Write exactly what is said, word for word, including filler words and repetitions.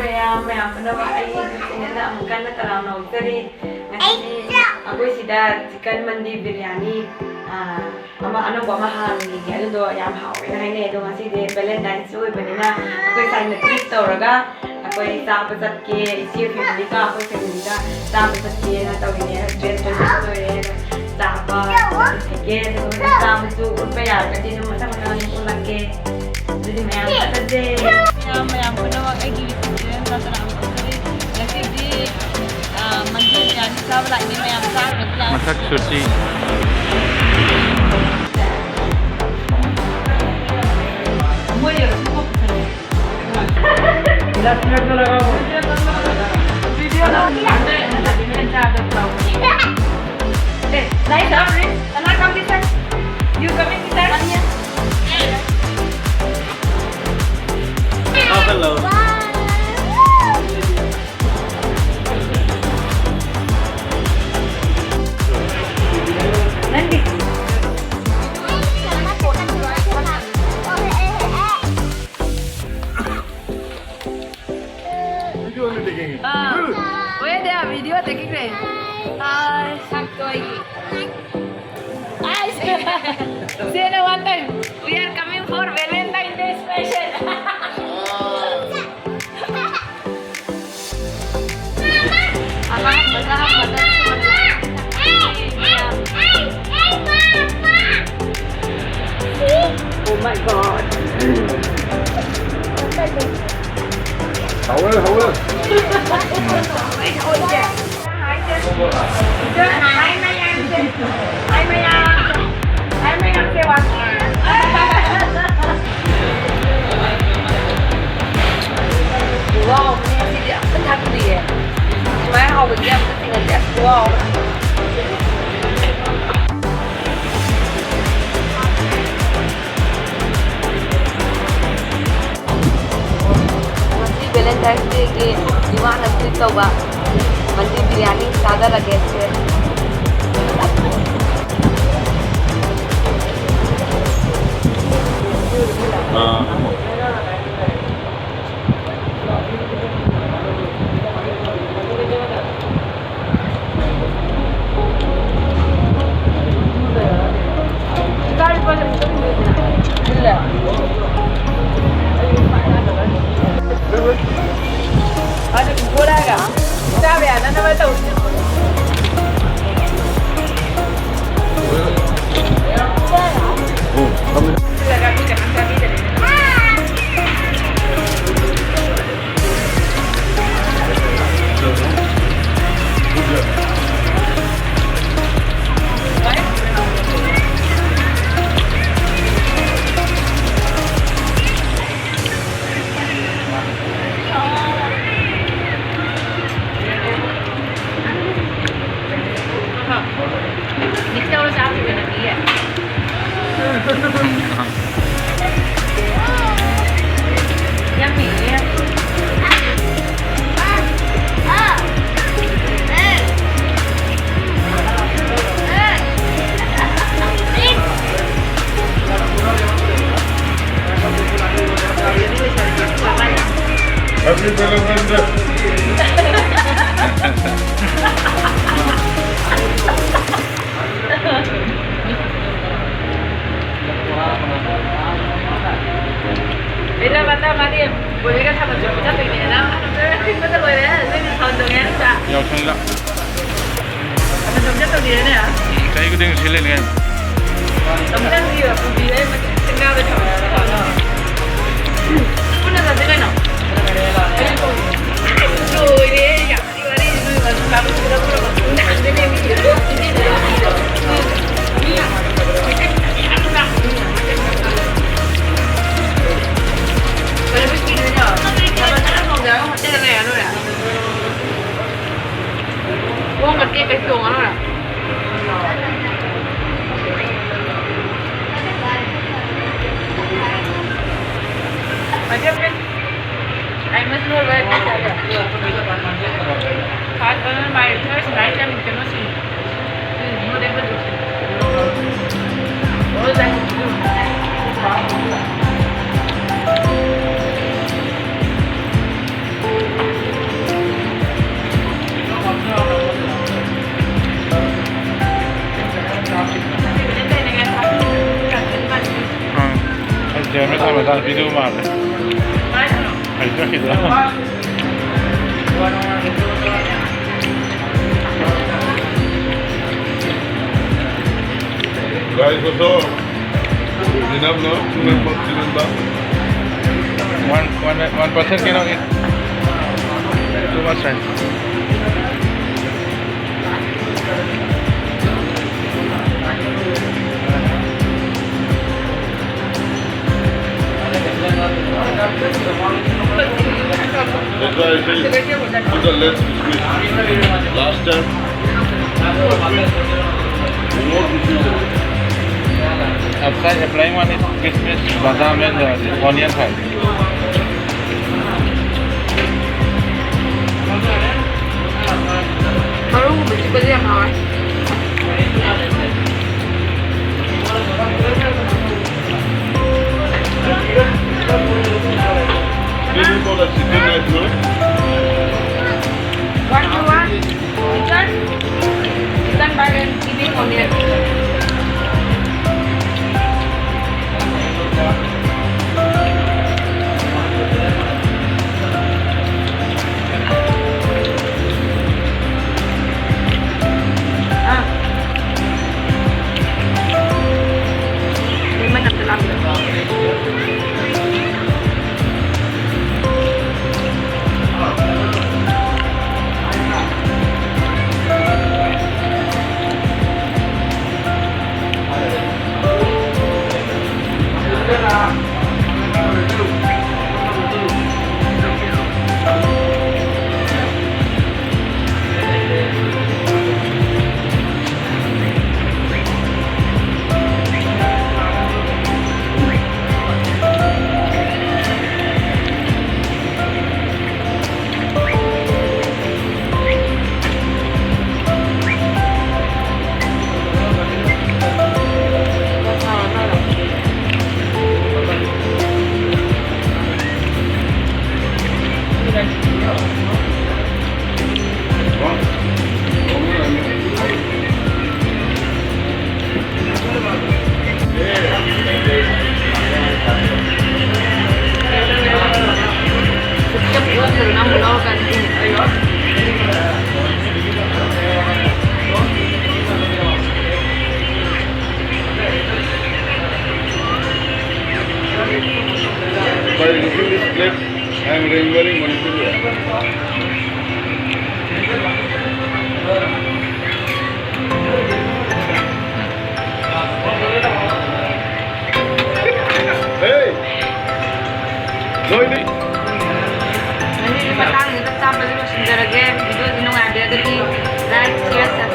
ꯃꯌꯥꯝ, ꯃꯌꯥꯝ ꯄꯨꯝꯅꯃꯛ ꯑꯩꯒꯤ YouTube channelꯗ ꯑꯃꯨꯛ ꯀꯟꯅ ꯇꯔꯥꯝꯅ ꯑꯣꯛꯆꯔꯤ꯫ ꯉꯁꯤꯗꯤ ꯑꯩꯈꯣꯏ ꯁꯤꯗ chicken mandi biryani, ꯑꯥ, ꯑꯃ ꯑꯅꯧꯕ ꯑꯃ ꯍꯥꯡꯉꯤꯒꯦ, ꯑꯗꯨꯗꯣ ꯌꯥꯝ ꯍꯥꯎꯋꯦꯅ ꯍꯥꯏꯅꯩ꯫ ꯑꯗꯣ ꯉꯁꯤꯗꯤ Valentineꯁꯨ ꯑꯣꯏꯕꯅꯤꯅ ꯑꯩꯈꯣꯏ ꯁꯥꯏꯅ treat ꯇꯧꯔꯒ ꯑꯩꯈꯣꯏ ꯆꯥꯕ ꯆꯠꯀꯦ, ꯏꯆꯦ familyꯒ ꯑꯩꯈꯣꯏ familyꯒ ꯆꯥꯕ ꯆꯠꯀꯦꯅ ꯇꯧꯔꯤꯅꯦ꯫ Dress ꯂꯣꯏꯁꯤꯟ ꯂꯣꯏꯔꯦ꯫ ꯆꯥꯕ ꯆꯠꯀꯦ, ꯑꯗꯨꯒ ꯆꯥꯕꯁꯨ ꯎꯠꯄ ꯌꯥꯔꯒꯗꯤ ꯑꯗꯨꯝ ꯃꯊꯪ ꯃꯊꯪ ꯑꯗꯨꯝ ꯎꯠꯂꯛꯀꯦ꯫ ꯑꯗꯨꯗꯤ ꯃꯌꯥꯝ ꯆꯠꯂꯁꯦ꯫ ꯃꯌꯥꯝ, ꯃꯌꯥꯝ ꯄꯨꯝꯅꯃꯛ ꯑꯩꯒꯤ YouTube channelꯗ ꯇꯔꯥꯝꯅ ꯑꯣꯛꯆꯔꯤ꯫ ꯉꯁꯤꯗꯤ, ꯑ, mandi biryani ꯆꯥꯕ ꯂꯥꯛꯏꯅꯦ ꯃꯌꯥꯝ, ꯆꯥꯔꯨꯔꯁꯤ ꯂꯥꯛꯑꯣ꯫ ꯃꯁꯛ ꯁꯨꯁꯤ꯫ ꯃꯣꯏ ꯌꯥꯝ ꯊꯤ ꯄꯣꯛꯄꯅꯦ꯫ Video Hey, nice, huh? Anna, come this side. You coming this side? Come here. Oh, hello. Nandi. Video only taking it. Ah. Where they are video taking, right? Hi. Hi. Say no one time. We are coming for Valentine Day special. Oh my God. Hawel, hawel. Hi, Mayank. Hi, Mayank. Hi, Mayank. Say what? Wow, ꯉꯁꯤꯗꯤ ꯑꯝꯇ ꯊꯛꯇ꯭ꯔꯤꯌꯦ꯫ ꯁꯨꯃꯥꯏꯅ ꯍꯥꯎꯕꯗꯤ ꯑꯝꯇ ꯊꯦꯡꯅꯗ꯭ꯔꯤ꯫ ꯑꯁ, wow꯫ ꯉꯁꯤ Valentine's Dayꯒꯤ ꯏꯃꯥꯅ treat ꯇꯧꯕ mandi biryani ꯆꯥꯖꯔꯒꯦ꯫ ꯑꯥ꯫ Happy Valentine's Day. ꯌꯥꯎꯁꯪꯗ꯫ ꯎꯝ, ꯆꯍꯤ ꯈꯨꯗꯤꯡꯒꯤ ꯁꯤꯜꯂꯤꯅꯦ ꯀꯩꯅꯣ꯫ I must know where this is. First, uh, my first night time in Tennessee. This is not able to see. All that is blue. ꯑꯥ, ꯑꯩ ꯆꯦꯟꯕ ꯊꯝꯃꯀꯥꯟꯗ video ꯃꯥꯜꯂꯦ꯫ ꯑꯩ ꯆꯠꯈꯤꯗ꯭ꯔꯥ? Guys, what's up? Enough, no? Too much, too much. One, one, one person cannot eat too much rice. That's why I say, put the less biscuit. Last time, we want to do that. Outside applying one is kismis, badam and, uh, onion side. ꯃꯔꯨꯒꯨꯝꯕ ꯆꯤꯛꯄꯁꯦ ꯌꯥꯝ ꯍꯥꯎꯋꯦ꯫ Did you know that chicken What you want? Which one? You can buy and giving on it. Ah. May mata lang. By looking this plate, I am remembering Manipur. Hey! ꯅꯣꯏꯗꯤ꯫ ꯉꯁꯤꯒꯤ ꯃꯇꯥꯡꯁꯤꯗ ꯆꯥꯕꯁꯦ ꯂꯣꯏꯁꯤꯟꯖꯔꯒꯦ꯫ ꯚꯤꯗꯤꯑꯣꯁꯤ ꯅꯨꯡꯉꯥꯏꯕꯤꯔꯒꯗꯤ like, share, subscribe